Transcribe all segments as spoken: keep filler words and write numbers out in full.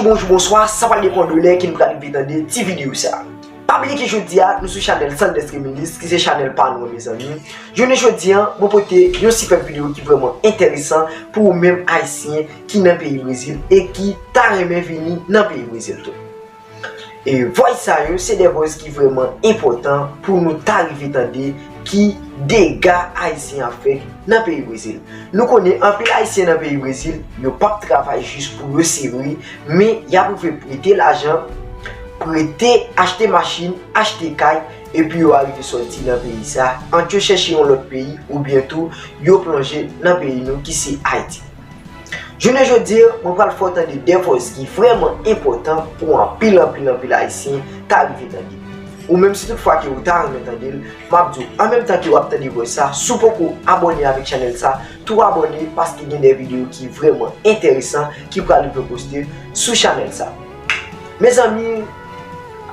Bonjou, bonswa, sa pral depann de lè ke nou pral rive tande ti videyo sa. Pa bliye ke jodi a, nou sou chanèl Sanders Remilus, ki se chanèl pa nou an, mezanmi. Jounen jodi a, mwen pote yon sipèb videyo ki vrèman enteresan pou ou menm Ayisyen ki nan peyi Brezil e ki ta renmen vini nan peyi Brezil tou. E voice sa yo, se de voice ki vrèman enpòtan pou nou ta rive tande ki dega Ayisyen ap fè nan peyi Brezil. Nou konnen anpil Ayisyen nan peyi Brezil, yo p ap travay jis pou yo sere, men y ap rive prete lajan, prete, achte machin, achte kay, epi yo arive sòti nan peyi sa, ant yo chèche yon lòt peyi, oubyen tou, yo plonje nan peyi nou ki se Ayiti. Jounen jodi a, mwen pral fè w tande de voice ki vrèman enpòtan pou anpil, anpil, anpil Ayisyen ta rive tande. Ou menm, si tout fwa ke ou ta renmen tande l, m ap di w, an menm tan ke w ap tande voice sa, si w poko abòne avèk chanèl sa, tou abòne, paske gen de videyo ki vrèman enteresan ki pral rive poste sou chanèl sa. Mezanmi,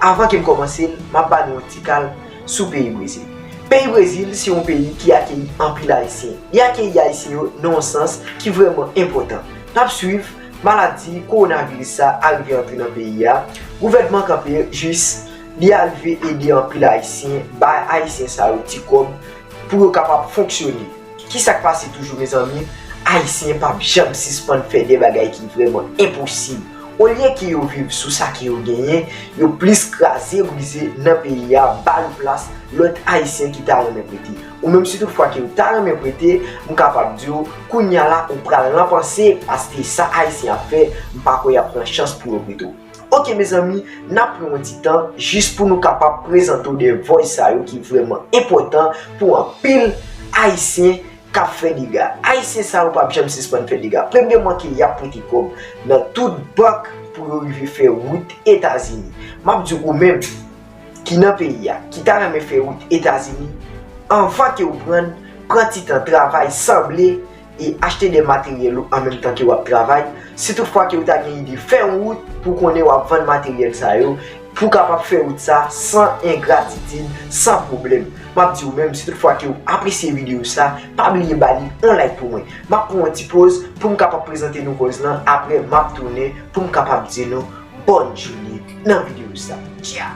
avan ke m kòmanse l, m ap ba nou yon ti kal sou peyi Brezil. Peyi Brezil se yon peyi ki akeyi anpil Ayisyen. Li akeyi Ayisyen yo nan yon sans ki vrèman enpòtan. N ap swiv maladi kowonaviris sa a rive antre nan peyi a. Gouvènman kanpe jis, li arive ede anpil Ayisyen, bay Ayisyen sa yo ti kòb pou yo kapab fonksyone. Kisa k pase toujou, mezanmi? Ayisyen p ap janm sispann fè de bagay ki vrèman enposib. Olye ke yo viv sou sa ke yo genyen, yo plis kraze brize nan peyi a, ba yo plas lòt Ayisyen ki ta renmen prete. Ou menm, si tout fwa ke ou ta renmen prete, m kapab di w, kounye a la, ou pral nan panse, paske sa Ayisyen ap fè, m pa kwè y ap pran chans pou yo prete w. Oke, mezanmi, n ap pran yon ti tan jis pou nou kapab prezante w de voice sa yo ki vrèman enpòtan pou anpil Ayisyen k ap fè dega. Ayisyen sa yo p ap janm sispann fè dega. Premyèman, ke y ap prete kòb nan tout bank pou yo rive fè wout Etazini. M ap di w, ou menm ki nan peyi a, ki ta renmen fè wout Etazini, anvan ke w pran, pran ti tan travay, sanble, e achte de materyèl ou an menm tan ke w ap travay. Si tout fwa ke w ta gen ide fè yon wout, pou konnen w ap vann materyèl sa yo, pou kapab fè wout sa san engratitid, san pwoblèm. M ap di w menm, si tout fwa ke w apresye videyo sa, pa bliye ba li yon like pou mwen. M ap pran yon ti poz pou m kapab prezante nou voice lan, apre m ap tounen pou m kapab di nou bòn jounen nan videyo sa. Tcha!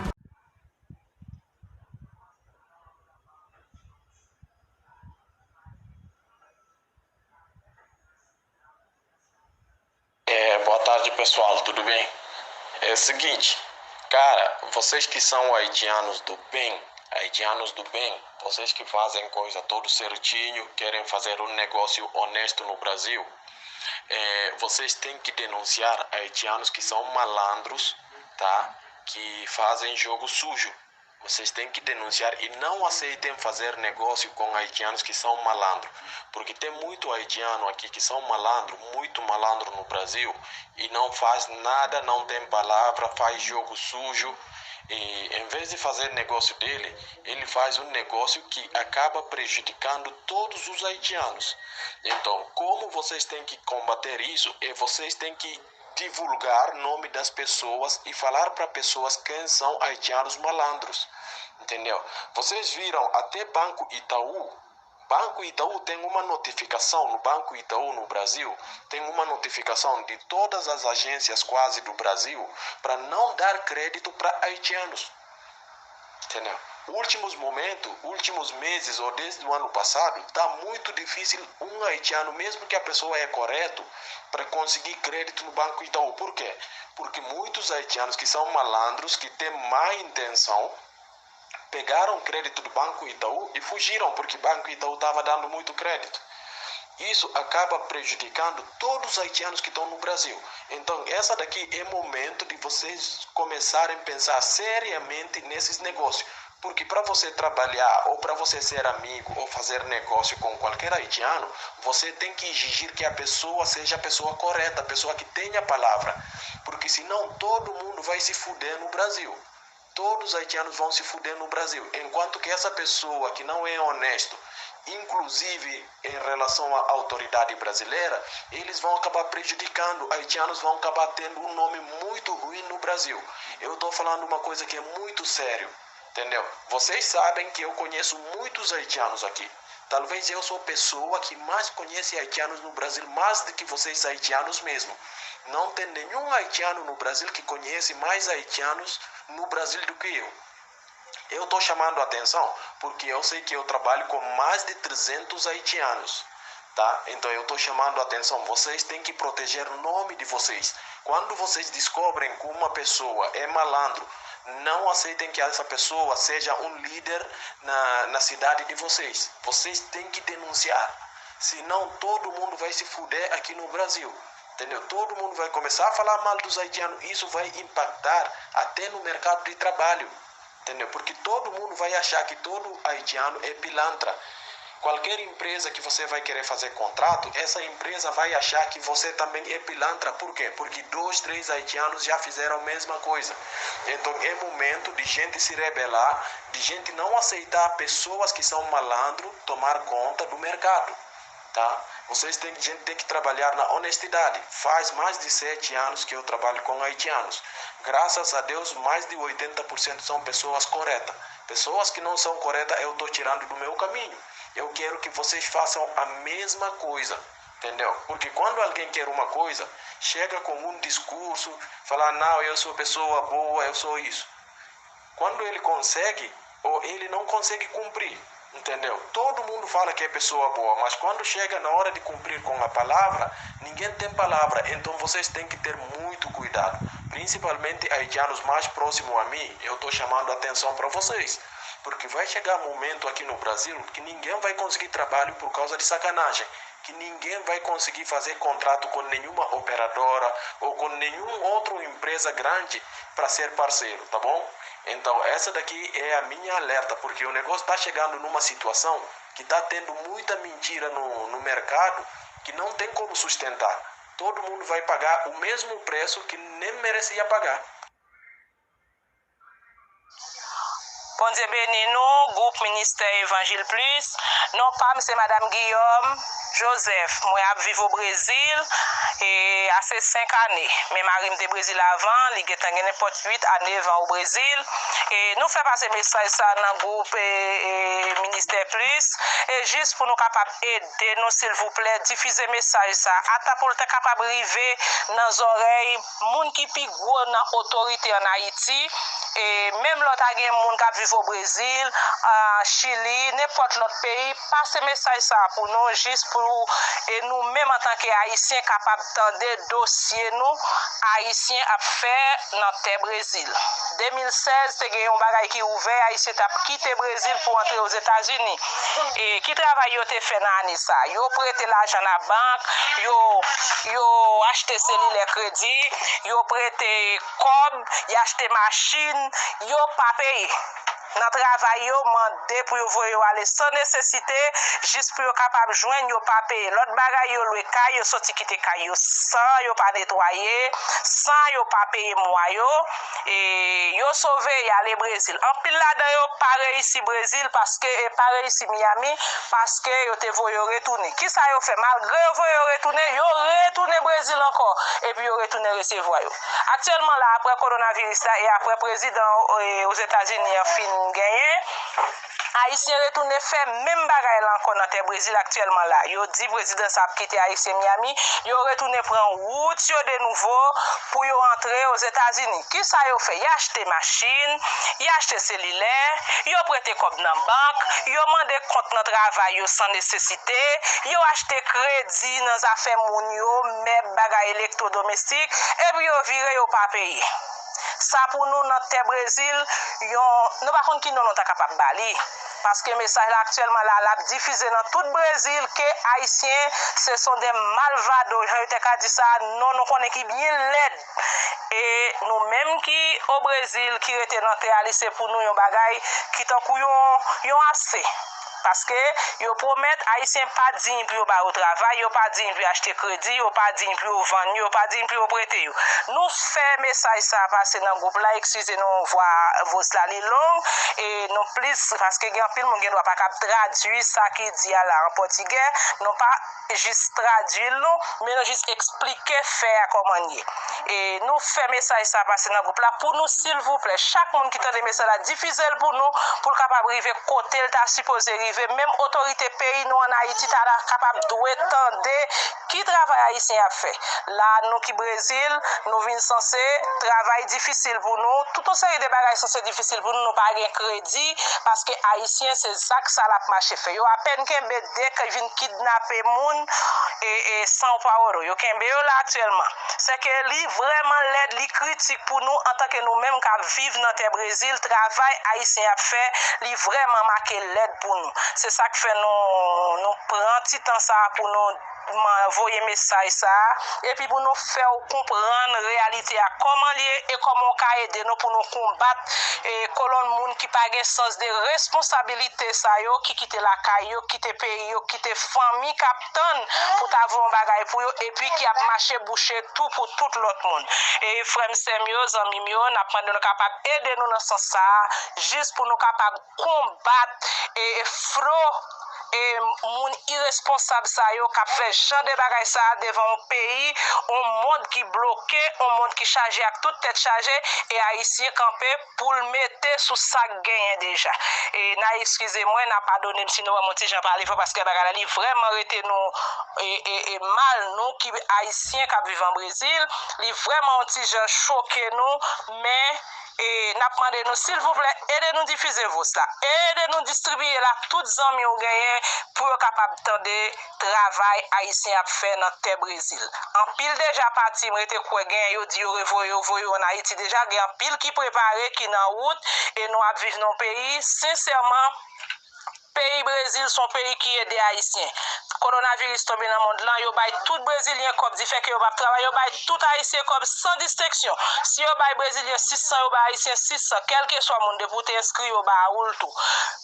É, boa tarde, pessoal, tudo bem? É o seguinte, cara, vocês que são haitianos do bem, haitianos do bem, vocês que fazem coisa todo certinho, querem fazer um negócio honesto no Brasil, é, vocês têm que denunciar haitianos que são malandros, tá? Que fazem jogo sujo. Vocês têm que denunciar e não aceitem fazer negócio com haitianos que são malandro, porque tem muito haitiano aqui que são malandro, muito malandro no Brasil e não faz nada, não tem palavra, faz jogo sujo e em vez de fazer negócio dele, ele faz um negócio que acaba prejudicando todos os haitianos. Então, como vocês têm que combater isso, é vocês têm que divulgar nome das pessoas e falar para pessoas quem são haitianos malandros, entendeu? Vocês viram até Banco Itaú. Banco Itaú tem uma notificação no Banco Itaú no Brasil, tem uma notificação de todas as agências quase do Brasil para não dar crédito para haitianos. Entendeu? Últimos momentos, últimos meses ou desde o ano passado, tá muito difícil um haitiano, mesmo que a pessoa é correto, para conseguir crédito no Banco Itaú. Por quê? Porque muitos haitianos que são malandros, que têm má intenção, pegaram crédito do Banco Itaú e fugiram, porque Banco Itaú estava dando muito crédito. Isso acaba prejudicando todos os haitianos que estão no Brasil. Então, essa daqui é momento de vocês começarem a pensar seriamente nesses negócios. Porque para você trabalhar ou para você ser amigo ou fazer negócio com qualquer haitiano, você tem que exigir que a pessoa seja a pessoa correta, a pessoa que tenha palavra. Porque senão todo mundo vai se fuder no Brasil. Todos os haitianos vão se fuder no Brasil. Enquanto que essa pessoa que não é honesto, inclusive em relação à autoridade brasileira, eles vão acabar prejudicando, haitianos vão acabar tendo um nome muito ruim no Brasil. Eu estou falando uma coisa que é muito sério, entendeu? Vocês sabem que eu conheço muitos haitianos aqui. Talvez eu sou pessoa que mais conhece haitianos no Brasil, mais do que vocês haitianos mesmo. Não tem nenhum haitiano no Brasil que conhece mais haitianos no Brasil do que eu. Eu estou chamando atenção porque eu sei que eu trabalho com mais de trezentos haitianos, tá? Então eu estou chamando atenção. Vocês têm que proteger o nome de vocês. Quando vocês descobrem que uma pessoa é malandro, não aceitem que essa pessoa seja um líder na, na cidade de vocês. Vocês têm que denunciar. Senão todo mundo vai se fuder aqui no Brasil. Entendeu? Todo mundo vai começar a falar mal dos haitianos. Isso vai impactar até no mercado de trabalho. Entendeu? Porque todo mundo vai achar que todo haitiano é pilantra. Qualquer empresa que você vai querer fazer contrato, essa empresa vai achar que você também é pilantra. Por quê? Porque dois, três haitianos já fizeram a mesma coisa. Então é momento de gente se rebelar, de gente não aceitar pessoas que são malandro tomar conta do mercado. Tá? Vocês têm, gente tem que trabalhar na honestidade. Faz mais de sete anos que eu trabalho com haitianos. Graças a Deus, mais de oitenta por cento são pessoas corretas. Pessoas que não são corretas, eu estou tirando do meu caminho. Eu quero que vocês façam a mesma coisa, entendeu? Porque quando alguém quer uma coisa, chega com um discurso, fala, não, eu sou pessoa boa, eu sou isso. Quando ele consegue, ou ele não consegue cumprir, entendeu? Todo mundo fala que é pessoa boa, mas quando chega na hora de cumprir com a palavra, ninguém tem palavra. Então vocês têm que ter muito cuidado. Principalmente haitianos mais próximos a mim, eu estou chamando atenção para vocês. Porque vai chegar momento aqui no Brasil que ninguém vai conseguir trabalho por causa de sacanagem. Que ninguém vai conseguir fazer contrato com nenhuma operadora ou com nenhum outro empresa grande para ser parceiro, tá bom? Então, essa daqui é a minha alerta, porque o negócio está chegando numa situação que está tendo muita mentira no, no mercado que não tem como sustentar. Todo mundo vai pagar o mesmo preço que nem merecia pagar. Bondye beni nou, gwoup Ministè Evanjil Plis. Non pa m se Madanm Guillaume Joseph. Mwen ap viv o Brezil e ase senk ane. Men mari m te Brezil avan, li gentan gen nenpòt uit a nèf an o Brezil. E nou fè pase mesaj sa nan gwoup e, e, Ministè Plis. E jis pou nou kapab ede nou, silvouplè, difize mesaj sa. Ata pou l ta kapab rive nan zòrèy moun ki pi gwo nan otorite ann Ayiti. E menm lè w ta gen moun k ap viv o Brezil, Chili, nenpòt lòt peyi, pase mesaj sa a pou nou, jis pou e nou menm antanke Ayisyen kapab tande dosye nou, Ayisyen ap fè nan tè Brezil. De mil sèz, te gen yon bagay ki ouvè, Ayisyen t ap kite Brezil pou antre Ozetazini. E ki travay yo te fè nan ane sa? Yo prete lajan nan bank, yo, yo achte selilè kredi, yo prete kòb, y achte machin, yo pa peye. Nan travay yo, mande pou yo voye yo ale san nesesite, jis pou yo kapab jwenn, yo pa peye. Lòt bagay, yo lwe kay, yo soti kite kay yo san yo pa netwaye, san yo pa peye mwa yo. E yo sove, y ale Brezil. Anpil ladan yo pa reyisi Brezil paske, e pa reyisi Miami, paske yo te voye yo retounen. Kisa yo fè? Malgre yo voye yo retounen, yo retounen Brezil ankò. Epi yo retounen resevwa yo. Aktyèlman la, apre kowonaviris la e apre prezidan, e, Ozetazini an fin genyen, Ayisyen retounen fè menm bagay la ankò nan tè Brezil aktyèlman la. Yo di prezidan sa ap kite Ayisyen Miami, yo retounen pran wout yo de nouvo pou yo antre Ozetazini. Kisa yo fè? Y achte machin, y achte selilè, yo prete kòb nan bank, yo mande kont nan travay yo san nesesite, yo achte kredi nan zafè moun yo, mèb, bagay elektwodomestik, epi yo vire, yo pa peye. Sa pou nou nan tè Brezil, yon, nou pa konn ki non nou ta kapab ba li. Paske mesaj la aktyèlman la, l ap difize nan tout Brezil ke Ayisyen, ce sont des malvados, jan yo te ka di sa, non, nou konnen ki byen lèd. E nou menm ki o Brezil, ki rete nan tè a, li se pou nou yon bagay ki tankou yon, yon ase. Paske yo pwomèt Ayisyen pa diy pou yo ba yo travay, yo pa diy pou yo achte kredi, yo pa diy pou yo vann yo, yo pa diy pou yo prete yo. Nou fè mesaj sa a pase nan gwoup la, eskize nou vwa vòs la li long, e nou plis, paske gen anpil moun gen dwa pa kab tradui sa ki di a la an pòtigè, nou pa jis tradui l non, men nou jis eksplike fè a kòman l ye. E nou fè mesaj sa a pase nan gwoup la pou nou, silvouplè, chak moun ki tande mesaj la, difize l pou nou, pou l kapab rive kote l ta sipoze rive. Menm otorite peyi nou ann Ayiti ta kapab dwe tande ki travay ayisyen ap fè. La, nou ki Brezil, nou vin sanse travay difisil pou nou. Tout yon seri de bagay sanse difisil pou nou, nou pa gen kredi, paske ayisyen se zak sa l ap mache fè. Yo apèn kenbe de k vin kidnape moun e, e São Paulo. Yo kenbe yo la aktyèlman. Sèke li vrèman lèd, li kritik pou nou antanke nou menm k ap viv nan tè Brezil. Travay ayisyen ap fè, li vrèman make lèd pou nou. Se sa k fè nou, nou pran ti tan sa a pou nou voye mesaj sa a, epi pou nou fè w konprann reyalite a, kòman l ye e kòman w ka ede nou pou nou konbat e kolonn moun ki pa gen sans de responsabilite sa yo, ki kite lakay yo, kite peyi yo, kite fanmi k ap tann pou ta voye yon bagay pou yo, epi ki ap mache bouche tou pou tout lòt moun. E frè m, sè m yo, zanmi m yo, n ap mande nou kapab ede nou nan sans sa a, jis pou nou kapab konbat e, e flo e moun iresponsab sa yo k ap fè jan de bagay sa a devan yon peyi, yon mond ki bloke, yon mond ki chaje ak tout tèt chaje, e ayisyen kanpe pou l mete sou sa k genyen deja. E n a eskize mwen, n a padone m si nou wè m yon ti jan pale fò, paske bagay la li vrèman rete nou e, e, e mal, nou ki ayisyen k ap viv an Brezil, li vrèman yon ti jan choke nou, men e n ap mande nou silvouplè, ede nou difize vòs la, ede nou distribiye l a tout zanmi w genyen pou yo kapab tande travay ayisyen ap fè nan tè Brezil. Anpil deja pati, m rete kwè genyen yo di yo revoye, yo voye yo ann Ayiti deja, gen anpil ki prepare, ki nan wout, e nou ap viv nan yon peyi, sensèman, peyi Brezil se yon peyi ki ede ayisyen. Kowonaviris tonbe nan mond lan, yo bay tout brezilyen kòb difè ke yo p ap travay, yo bay tout ayisyen kòb san distenksyon. Si yo bay brezilyen sis san, yo bay ayisyen sis san, kèlkeswa moun, depi w te enskri, yo ba ou l tou.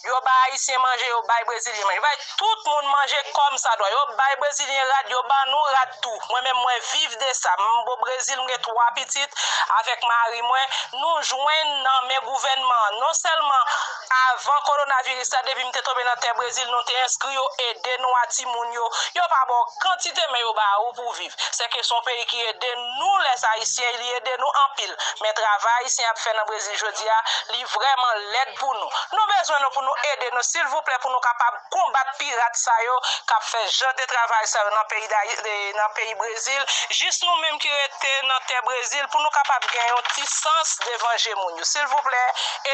Yo bay ayisyen manje, yo bay brezilyen manje, yo bay tout moun manje kòmsadwa, yo bay brezilyen rad, yo ban nou rad tou. Mwen menm, mwen viv de sa. M bò Brezil, m gen twa pitit avèk mari mwen. Nou jwenn nan men gouvènman an. Non sèlman avan kowonaviris la, depi m te tonbe nan tè Brezil, nou te enskri yo, ede nou a timoun yo. Yo pa ba w kantite, men yo ba ou pou w viv. Sèke se yon peyi ki ede nou, lèzayisyen, li ede nou anpil. Men travay ayisyen ap fè nan Brezil jodi a, li vrèman lèd pou nou. Nou bezwen nou pou nou ede nou, silvouplè, pou nou kapab konbat pirat sa yo k ap fè jan de travay sa yo nan peyi Dayi-, de, nan peyi Brezil, jis nou menm ki rete nan tè Brezil, pou nou kapab gen yon ti sans devan je moun yo. Silvouplè,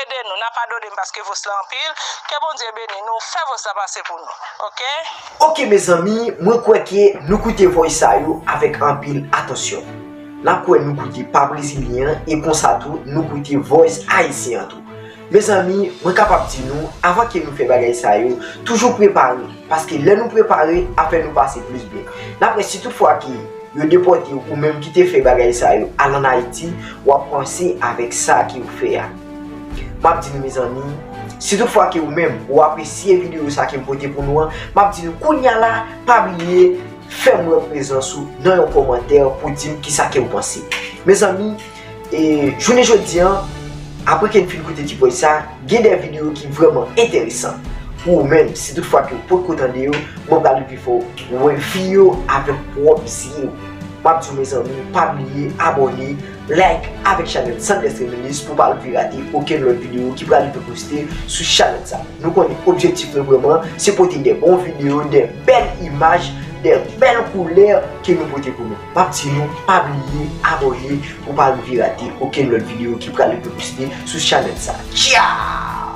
ede nou. N a padone m paske vòs la anpil. Ke Bondye beni nou. Fè vòs la pase pou nou. Oke? Oke, mezanmi, mwen kwè ke nou koute vòs sa yo avèk anpil atansyon. N ap kwè nou koute pa brezilyen an e konsa tou nou koute vòs ayisyen an tou. Mezanmi, mwen kapab di nou, avan ke nou fè bagay sa yo, toujou prepare, paske lè nou prepare, afè nou pase plis byen. N ap wè si toutfwa ke yo depòte w, ou menm ki te fè bagay sa yo, al ann Ayiti, w ap panse avèk sa ke w fè a. M ap di nou, mezanmi, si toutfwa ke ou menm, ou apresye videyo sa ke m pote pou nou an, m ap di nou, kounye a la, pa bliye, fè m wè prezans ou nan yon kòmantè pou di m kisa ke w panse. Mezanmi, e, jounen jodi an, apre ke n fin koute ti vòs sa, gen de videyo ki vrèman enteresan. Pou ou menm, si toutfwa ke w potko tande yo, mwen pral rive fè w wè vi yo avèk pwòp zye w. M ap di w, mezanmi, pa bliye abòne, like avèk chanèl Sanders Reminisce pou w pa rive rate okenn lòt videyo ki pral rive poste sou chanèl sa. Nou konnen objektif nou vrèman, se pote de bon videyo, de bèl imaj, de bèl koulè ke nou pote pou nou. M ap di nou, pa bliye abòne pou w pa rive rate okenn lòt videyo ki pral rive poste sou chanèl sa. Tchaw!